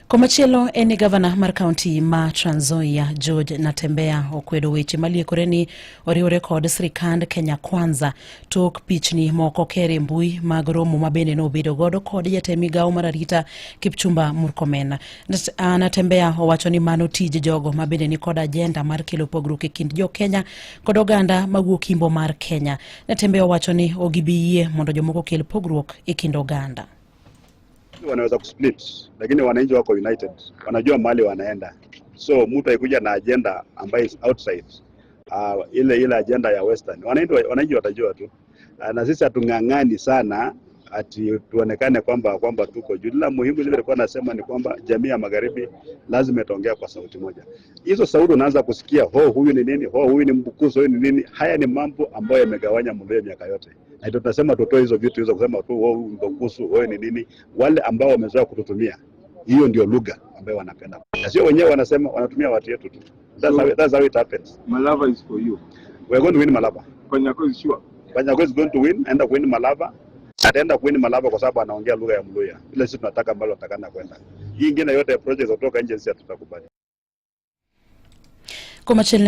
Komachielo en ni gavana mar kaunti ma Trans Nzoia George Natembeya okwedo weche maliekore ni oriwore kod sirikand Kenya Kwanza tok pichni moko ker e mbui mag romo ma bende nobedo godo kod jatend migawo mar arita Kipchumba Murkomen. Natembeya owacho ni mano tij jogo ma bende ni kod ajenda mar kelo pogruok e kind jo Kenya kod oganda mawuok imbo mar Kenya. Natembeya owacho ni ok gibi yie mondo jomoko okel pogruok e kind oganda. Wanaweza kusplit, lakini wananchi wako united, wanajua mahali wanaenda. So mtu akikuja na agenda ambayo is outside ile agenda ya Western, wananchi watajua tu. Na sisi hatung'ang'ani sana ati tuonekane kwamba tuko juu. La muhimu ile nilikuwa nasema ni kwamba jamii ya magharibi lazima itaongea kwa sauti moja. Hizo sauti unaanza kusikia, ho huyu ni nini, ho huyu ni Mbukusu, huyu ni nini. Haya ni mambo ambayo yamegawanya Mluhya miaka yote, na ndio tunasema tutoe hizo vitu hizo, kusema tu ho huyu Mbukusu, huyu ni nini. Wale ambao wamezoea kututumia, hiyo ndio lugha ambayo wanapenda, na sio wenyewe wanasema, wanatumia watu yetu tu. That's how it happens. Malava is for you. We are going to win Malava. Panyako is sure. Panyako is going to win, enda kuwin Malava. Ataenda kuwin Malava kwa sababu anaongea lugha ya Mluhya. Ile sisi tunataka ambalo tunatakana kwenda. Hii ingine yote ya projects kutoka nje sisi hatutakubali. Komachielo.